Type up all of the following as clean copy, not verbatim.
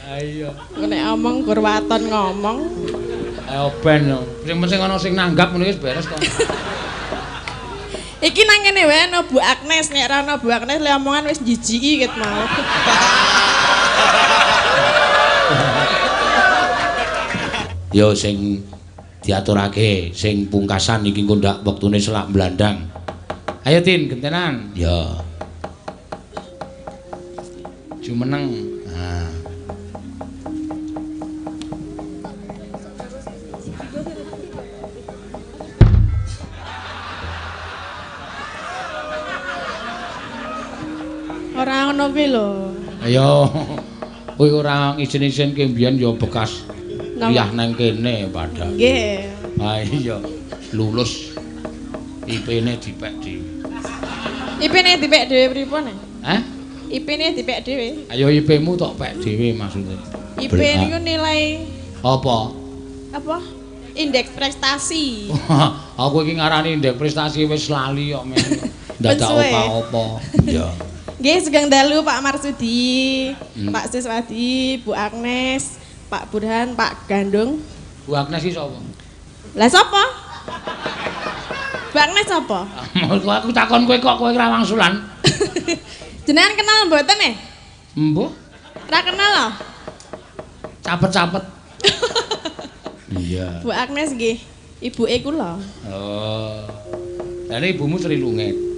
Ayo. Nek omong gur waton ngomong. Ayo ben. Sing penting ana sing nanggap ngono wis beres kok. Iki nang kene wae ana Bu Agnes, nek ora ana Bu Agnes le omongan wis jijiki ket mau. Yo sing diaturake sing pungkasan iki engko ndak wektune selak blandang. Ayo Tin, gentenan. Ya. Jumeneng. Nah. Ora ngono kuwi lho. Ayo. Kuwi ora isin-isin ki mbiyen ya bekas liyah nang kene padahal. Nggih. Ha iya, lulus IP-ne dipek dhewe. IP-ne dipek dhewe pripun? Hah? IP-ne dipek dhewe. Ayo IP-mu tok pek dhewe maksudnya. IP niku nilai apa? Apa? Indeks prestasi. Aku iki ngarani indeks prestasi wis lali kok men. Ndadak apa-apa. Iya. Nggih, sugeng dalu Pak Marsudi, Pak Siswadi, Bu Agnes, Pak Burhan, Pak Gandung. Bu Agnes iki sapa? Lah sapa? Bu Agnes sapa? Aku takon kowe kok kowe ora wangsulan. Jenengan kenal mboten e? Mbuh. Ora kenal lho. Capet-capet. Iya. Bu Agnes nggih, ibuke kula. Oh. Lah ibumu Sri Lunget.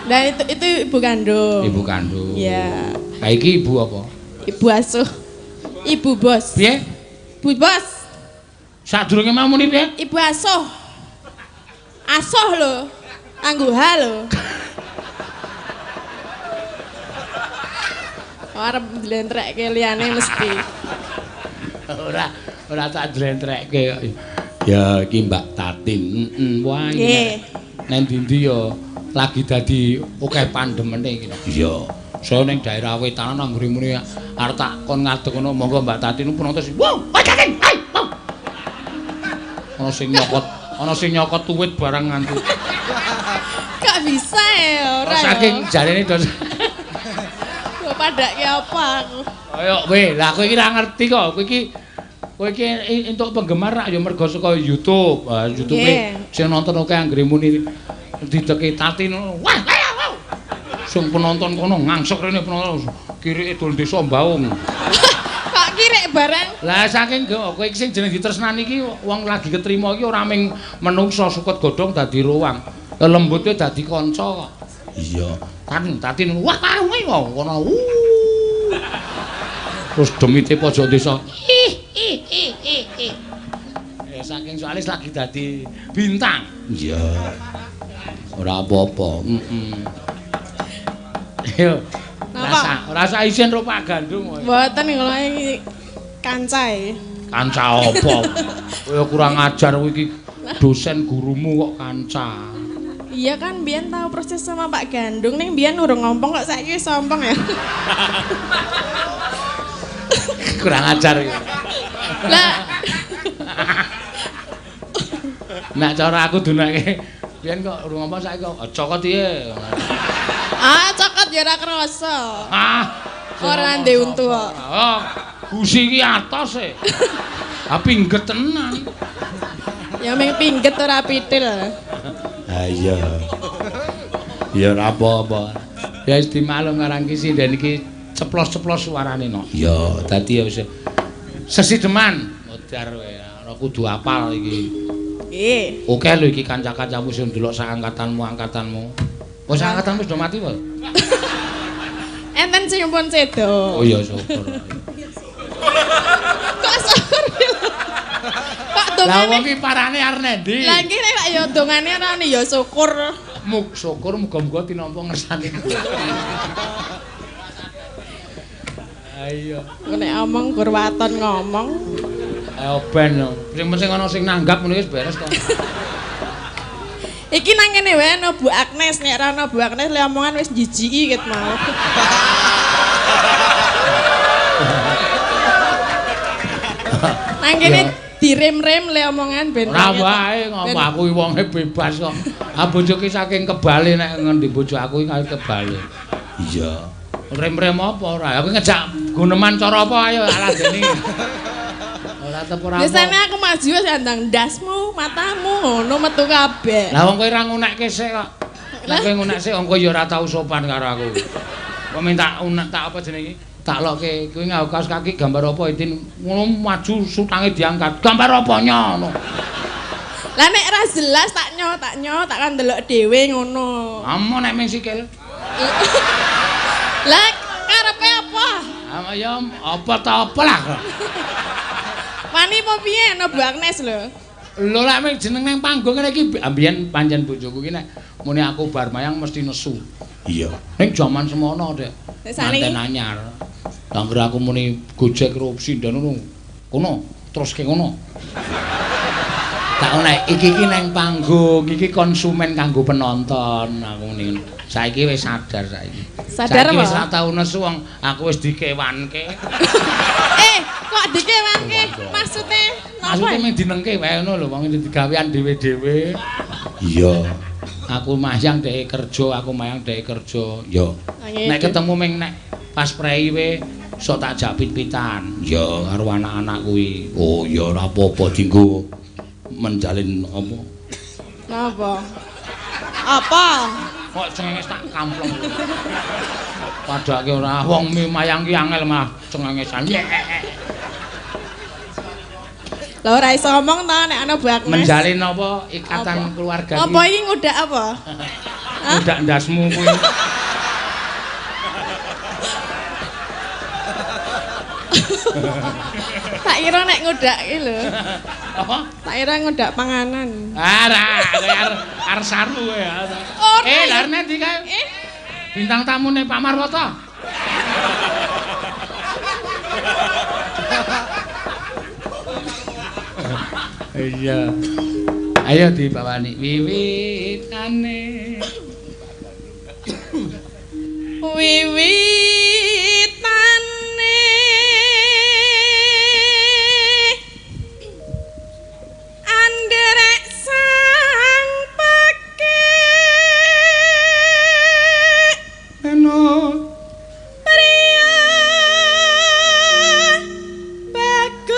Lah itu ibu kandung. Ibu kandung. Iya. Lah iki ibu apa? Ibu asuh. Ibu bos. Piye? Bu bos. Sadurunge mau muni piye? Ibu asuh. Asuh lho. Anggo H lho. Arep njlentrekke liyane mesti. Ora, ora tak njlentrekke kok. Ya iki Mbak Tatin. Heeh, wah iki. Nang ndi-ndi ya lagi dadi akeh pandemene iki. Iya. Saya ning daerah wetanan anggere muni arep tak kon ngadeg ngono monggo Mbak Tatin penonton sing wow, Mbak Tatin. Hai. Wow. Ana sing nyokot, ana sing nyokot tuwit barang nganti. Kok bisa ya ora ya. Saking jarene dos. Kok padake apa aku. Ayo kowe, lah kowe iki ora ngerti kok. Kowe iki entuk penggemar rak ya mergo saka YouTube. Ha YouTube sing nonton akeh anggere muni dideki Tatin ngono. Wah, wah. Sing penonton kono ngangsek rene penonton kirike dol desa Mbaung. Kok kirik barang? Lah saking kowe iki sing jeneng ditresnani iki wong lagi ketrima iki ora ming menungsa sukut godhong dadi ruang. Lembute dadi kanca kok. Iya. Tatin Tatin wah wah kono. Terus demite pojok desa. Ih ih ih ih. Ya saking soalé lagi dadi bintang. Iya. Ora apa-apa. Heeh. Ayo. Rasa isin ro Pak Gandung kowe. Mboten kula iki kancae. Kanca apa? Kowe kurang ajar kowe iki dosen gurumu kok kanca. Iya kan biyen tahu proses sama Pak Gandung ning biyen urung ngompong kok saiki wis sompong ya. Kurang ajar iki. Lah nek cara aku dunake biyen kok urung ngompong saiki kok cokot piye. Ah, cokot ya ora krasa. Ah, ora ndek untu kok. Oh, gusi iki atos e. Ha pingget tenan. Ya ming pingget ora pitil. Ha iya. Ya ora apa-apa. Ya wis dimaklum karang ki sinden iki ceplos-ceplos suarane no. Ya, dadi ya wis sesideman modar kowe. Ora kudu apal iki. Nggih. Oke lho iki kanca-kancamu sing ndelok sak angkatanmu, Oh, sak angkatanmu wis do mati wae. Enten sing pun sedo. Oh iya syukur. Kok syukur? Kok dongane? Lah wong iki parane arep nendi? Lah nggih nek ya dongane ora ya syukur. Mug syukur muga-muga tinampa ngersane. Ayo. Nek omong gur waton ngomong. Ayo ben. Sing penting ana sing nanggap ngono wis beres kok. Iki nang kene wae ana Bu Agnes, nek ora ana Bu Agnes le omongan wis jijiki ket mau. Nang kene direm-rem le omongan ben. Ora wae ngomong aku wonge bebas kok. Ah bojoke saking kebale nek ngendi bojo aku iki kebale. Iya. Rem-rem apa ora? Aku ngejak guneman cara apa ayo aladeni. Ora tetep ora. Biasane aku maju wis ndang ndasmu, matamu ngono metu kabeh. Lah wong kowe ora ngunekke sik kok. Nek kowe ngunek sik wong kowe ya ora tau sopan karo aku. Kok minta unek tak apa jenenge iki? Tak lokke kowe nganggo kaos kaki gambar apa Itin ngono maju sutange diangkat. Gambar apa nyo ngono. Lah nek ora jelas tak nyo tak kan ndelok dhewe ngono. Amo nek ming sikil. Lah karepe apa? Ah ya apa ta apa lah. Wani apa piye ana Bu Agnes lho. Lho lek ming jeneng nang panggung ngene iki ambiyen pancen bojoku iki nek muni aku bar mayang mesti nesu. Iya. Ning jaman semono, Dek. Manten anyar. Angger aku muni Gojek korupsi ndan ngono. Kono terus ke ngono. Tak nek iki iki nang panggung, iki konsumen kanggo penonton aku muni. Saiki wis sadar saiki. Sadar saiki apa? Wis ora tau nesu wong aku wis dikewanke. Kok dikewanke? Maksude napa? Maksude mung dinengke wae ngono lho wong digawean dhewe-dhewe. Iya. Aku mayang dhek kerja, aku mayang dhek kerja. Ya. Nek ketemu ming nek pas prei we sok tak jak pit-pitan. Ya karo anak-anak kuwi. Oh ya ora apa-apa dinggo menjalin apa? Napa? Apa? Kok cengenges tak kampleng. Padake ora wong mayang ki angel malah cengengesan. Lah ora iso ngomong ta nek ana Bu Agnes. Menjalin apa ikatan apa? Keluarga iki. Apa iki ngudak apa? Ngudak ndasmu kuwi. Tak kira nek ngudak iki lho. Apa? Tak kira ngudak panganan. Ora, kowe arep saru kowe. Lha arep ndi kae? Bintang tamune Pak Marwoto. Iya. Ayo dibawani wiwitane. Wiwitane anderek sang pekik eno priya bagus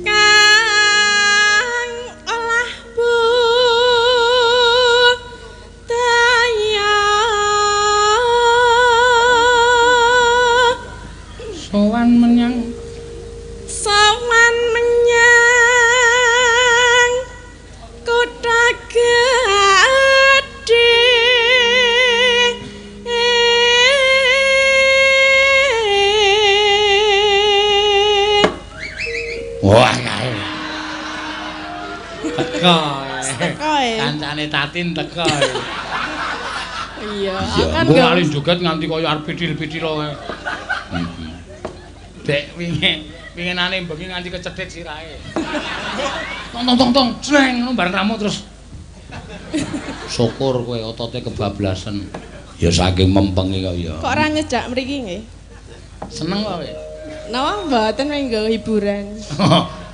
kang olah budaya sowan menyang kutha gedhe. Wah kae. Teko. Teko. Kancane Tatin teko. Iya, kan lali joget nganti kaya arep pitil-pitil kae. Dek wingi winginane bengi nganti kecethit sirahe. Tong tong tong tong jreng ngono bareng ramu terus. Syukur kowe otote kebablasan. Ya saking mempengi kok ya. Kok ora nyedak mriki nggih? Seneng kok kowe. Napa mboten menggo hiburan.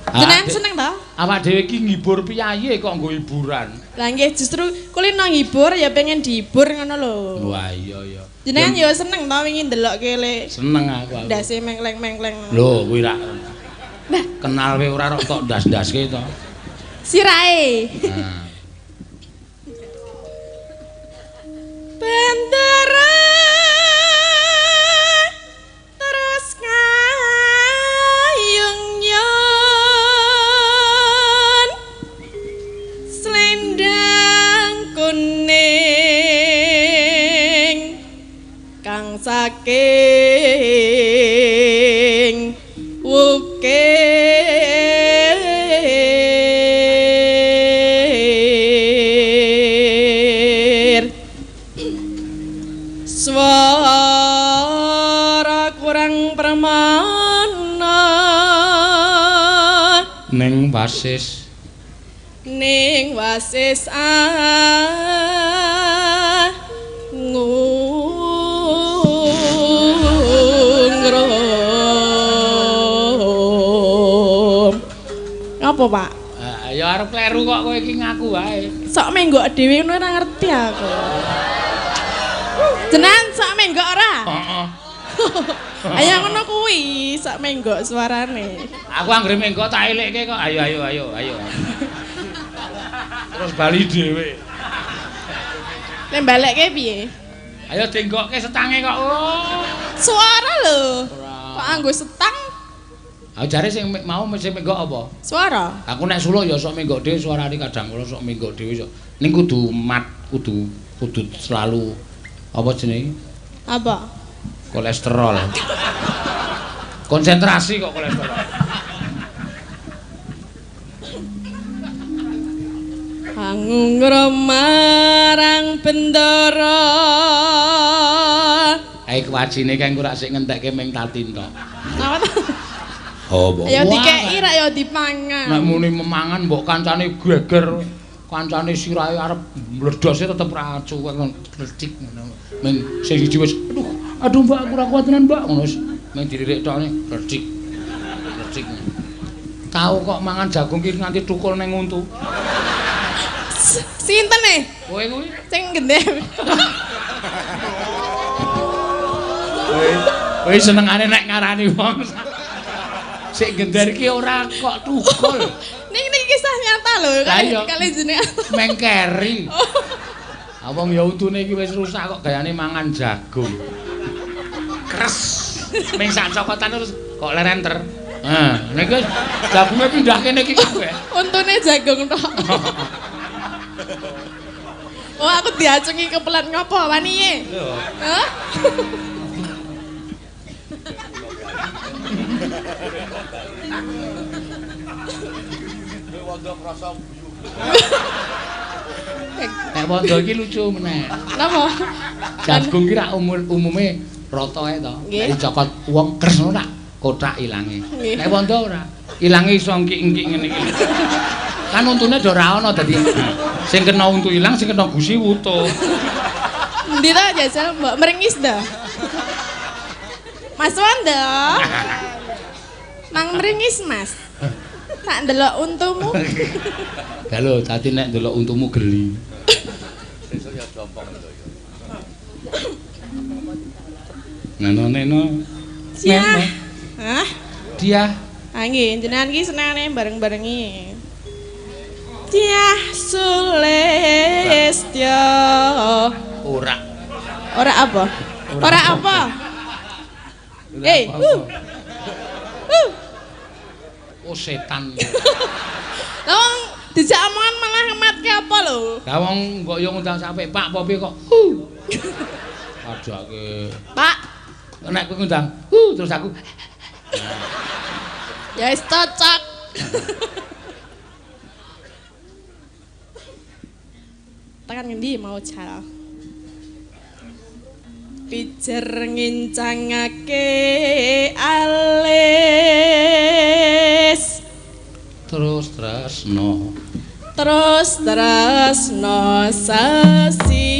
Jenengan seneng ta? Awak dhewe iki nghibur piyayi kok nggo hiburan. Lah nggih justru kulino nghibur ya pengen dihibur ngono lho. Wah iya iya. Jenengan ya seneng ta wingi ndelok kele. Seneng aku. Ndase mengkleng-mengkleng. Lho kuwi rak. Nah, kenal we ora kok ndas-ndaske to. Sirahe. Nah. Bendera terus ngayung yon selendang kuning kang saking wukir swara kurang permana ning wasis ngungrum. Apa, Pak? Ya arep kleru kok kowe iki ngaku wae. Sok menggok dhewe ngono ora ngerti aku. Jenengan sok menggok ora? Heeh. Ayo ngono kuwi, sok menggok suarane. Aku anggere menggok tak elekke kok. Ayo ayo ayo ayo. Terus bali dhewe. Nek balekke piye? Ayo denggokke setange kok. Oh. Suara lho. Kok anggo setang? Ah jare sing mau sing menggok apa? Suara. Aku nek suluk ya sok menggok dhewe suarane kadang kula sok menggok dhewe sok. Ning kudu mat, kudu selalu apa jenenge? Apa? Kolesterol. Konsentrasi kok kolesterol. Angungra marang bendara. Ae kuwajine kang ora sik ngentekke ming Tatin tok. Napa ta? Oh, mbok. Ya dikeki rak ya dipangan. Nek muni memangan mbok kancane geger, kancane sirahe arep mledhose tetep ra cuwek klecik ngono. Ming sing siji wis aduh, aduh Mbak aku ora kuat tenan Mbak ngono wis ming diririk tokne klecik. Klecik. Tau kok mangan jagung ki nganti tukul ning untu. Sinten e? Kowe kuwi sing gendhe. Kowe senengane nek ngarani wong. Sik gender iki ora kok tukul. Niki kisah nyata lho, kali jenengan. Mengkeri. Ah wong ya untune iki wis rusak kok gayane mangan jagung. Kres. Ming sak cokotan terus kok leren ter. Nah, niki jagunge pindah kene iki kabeh. Untune jagung tok. Oh, aku diacungi kepelan ngopo waniye? Hah? Nek wondo iki lucu meneh. Napa? Jagung ki rak umume rata ae to. Nek dicokot wong kres ngono rak kothak ilange. Nek wondo ora, ilange iso engkik-engkik ngene iki. Kan untune do ora ana dadi sing kena untu ilang, sing kena gusi wutuh. Endi to jajal mbok meringis to? Mas Wondo. Mang meringis, Mas. Tak ndelok untumu. Lah lho, tadi nek ndelok untumu geli. Sesuk ya dompong lho ya. Neno neno. Siah. Hah? Dia. Ah nggih, jenengan iki senengane bareng-barengi. Tiah Sulistya. Ora. Ora apa? Ora apa? Eh, Oh setan. Lah wong dijak omongan malah ngematke apa lho? Lah wong mbok yo ngundang sampe Pak apa piye kok. Padake. Pak, nek kowe ngundang, terus aku. Ya wis cocok. Tekan ngendi mau jal? Pijer ngincangake alis terus tresno terus tresno sesideman.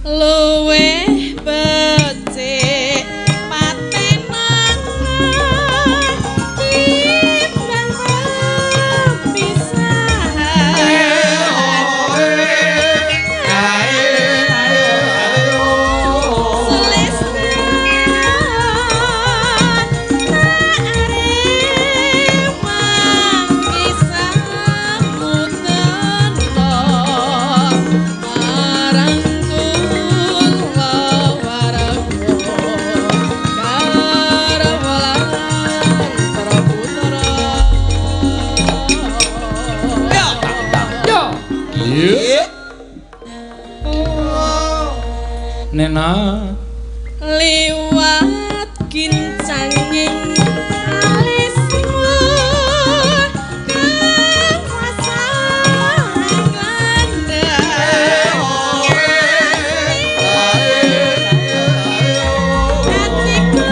Luwih becik patenan timbang pepisahan. Marang kula. Nena liwat kincanging alismu kang wasang landhep atiku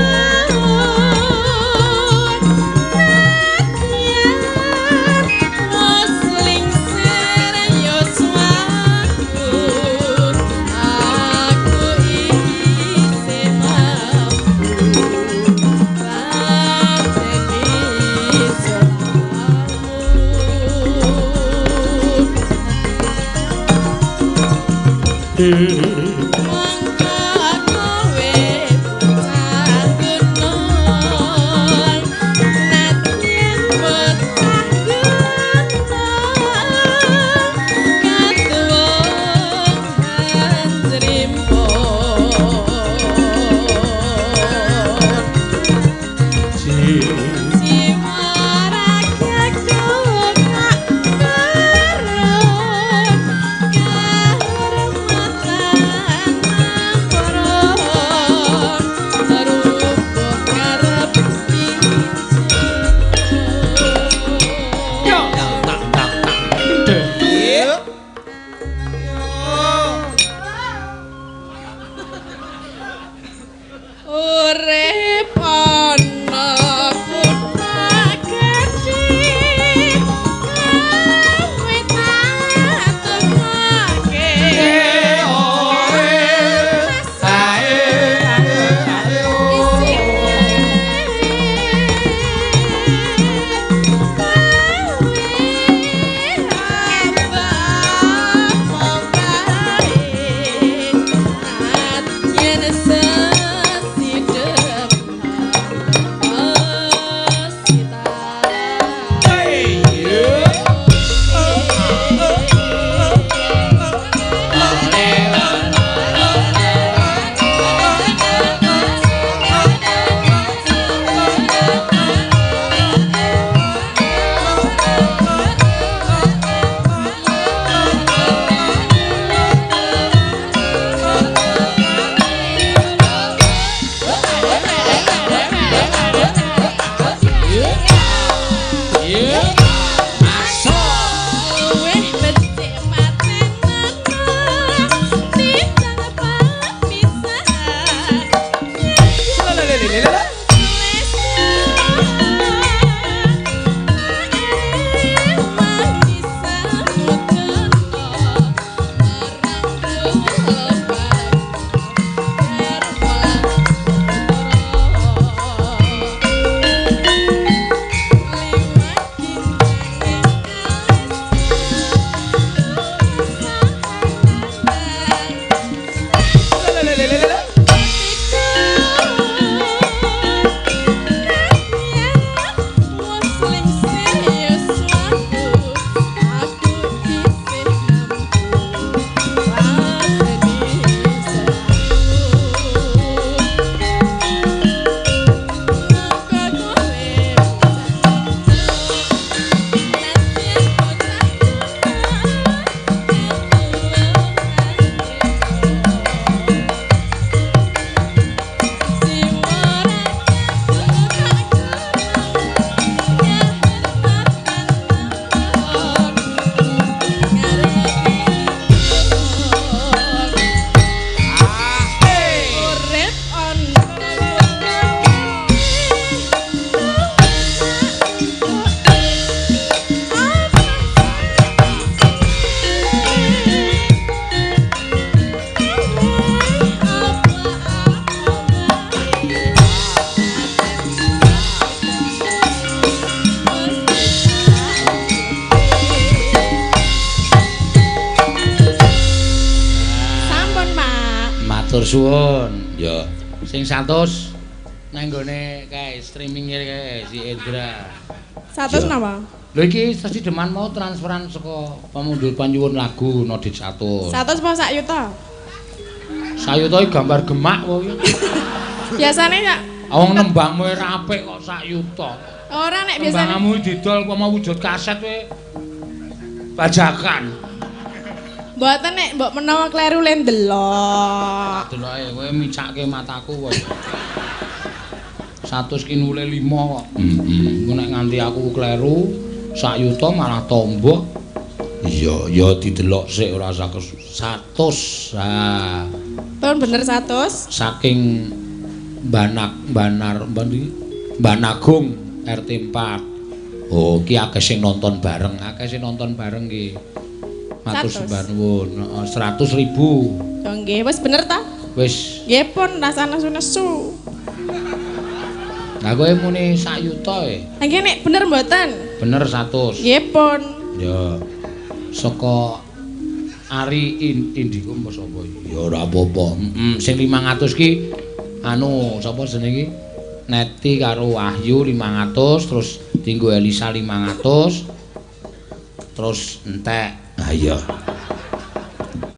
nadyan wis lingsir yuswaku aku isih mampu pateni selahmu. Mongko kowe bocah gunung, nadyan bocah gunung, katuwung hanjrimpun. Jiwa ragaku kak turun, kahormatan namporon, rubuh karep pincun. Yo tak tak tak. Urip ana kutha gedhe kowe tak tukake. Luwih becik patenana timbang papisahan. Sampun, Pak. Matur suwun. Ya, sing 100 nang nggone kae streaming kae si Indra. 100 napa? Lho iki sesideman mau transferan saka pamundur panyuwun lagu Nodit 100. 100 apa sak yuta? Sayuta iki gambar gemak wae iki. Biasane ya Wong nembangmu ora apik kok sak yuta. Ora nek biasane Nembangmu didol apa mau wujud kaset kowe bajakan. Mboten nek mbok menawa kleru le ndelok. Deloke kowe micake mataku kok. 100 ki nule 5 kok. Heeh. Engko nek nganti aku kleru sak yuta malah tombok. Iya, ya didelok sik ora usah 100. Ha. Pun bener 100. Saking Banak Banar Bandi Banagung RT 4. Oh, ki akeh sing nonton bareng, akeh sing nonton bareng ki. Matur sembah nuwun. Heeh, 100.000. Oh nggih, wis bener ta? Wis. Nggih pun rasane nesu. Lah kowe muni sak yuta e. Ha nggih nek bener mboten? Bener 100. Nggih pun. Ya. Saka Ari Indigo apa sapa? Ya ora apa-apa. Heeh, sing 500 ki anu sapa jenenge iki? Neti karo Wahyu 500, terus dinggo Elisa 500. Terus entek. Ha iya.